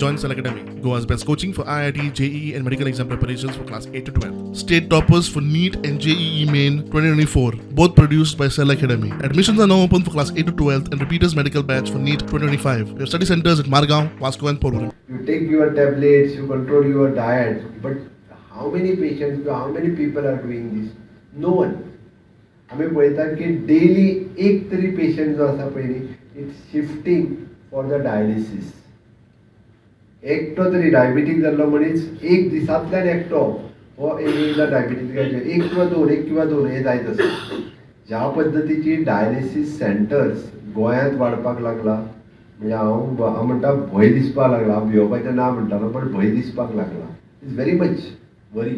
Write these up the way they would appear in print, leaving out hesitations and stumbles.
Join Cell Academy, Goa's best coaching for IIT, JEE, and medical exam preparations for class 8 to 12. State toppers for NEET and JEE Main 2024, both produced by Cell Academy. Admissions are now open for class 8 to 12 and repeaters medical batch for NEET 2025. We have study centers at Margao, Vasco, and Porvorim. You take your tablets, you control your diet, but how many patients, how many people are doing this? No one. आमी पळयता की daily एक तरी patient जो आसा पळय न्ही, it's shifting for the dialysis. एकटो तरी डायबिटीक जाल्लो मनीस एक दिसांतल्यान एकटो हो एक एकदां डायबिटीक, एक किंवा दोन, एक किंवा दोन हे जायत आसा. ज्या पद्दतीची डायलिसीस सेंटर्स गोंयांत वाडपाक लागला, म्हणजे हांव म्हणटा भंय दिसपाक लागला. हांव भियोवपाचें ना म्हणटालो, बट भंय दिसपाक लागला. It's very much worry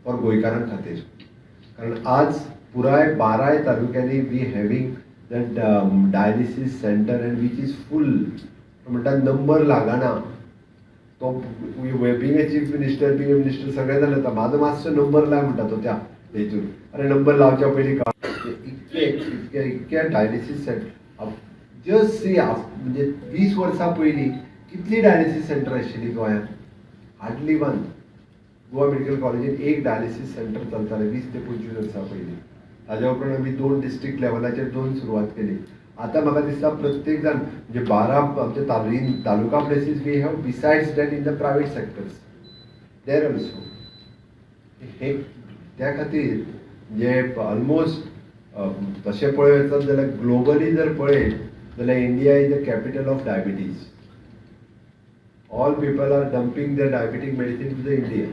for गोंयकारां खातीर, कारण आज पुराय बाराय तालुक्यांनी we having that dialysis center and which is full. म्हणटा नंबर लागना. तो being a chief minister, being a minister, सगळें जाण येता, म्हाजो मातसो नंबर लाय म्हणटा तो त्या हेतून. अरे, नंबर लावच्या पयलीं इतके इतके इतके डायलिसीस सेंटर, जस्ट सी, म्हणजे 20 वर्सां पयलीं कितली डायलिसीस सेंटर आशिल्ली गोंयांत? Hardly one. Goa medical कॉलेजीन एक डायलिसीस सेंटर चलतालें 20 ते 25 वर्सां पयलीं. ताज्या उपरांत आमी दोन डिस्ट्रिक्ट लेवलाचेर दोन सुरवात केली. आतां म्हाका दिसता प्रत्येक जाण, म्हणजे 12 आमच्या in taluka places we have, besides that in the private sectors there also. हे त्या खातीर म्हणजे ऑलमोस्ट तशें पळयत वचत जाल्यार, ग्लोबली जर पळयत जाल्यार, India is the capital of diabetes. All people are dumping their diabetic medicine to the India.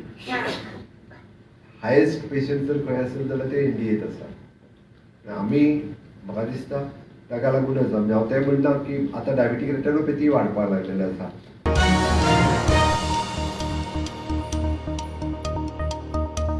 Highest patient जर खंय आसेल जाल्यार ते इंडियेत आसा. आमी म्हाका दिसता ताका लागूनच, म्हणजे हांव तें म्हणटा की आतां डायबिटीक रेटिनोपॅथी वाडपाक लागलेलें आसा.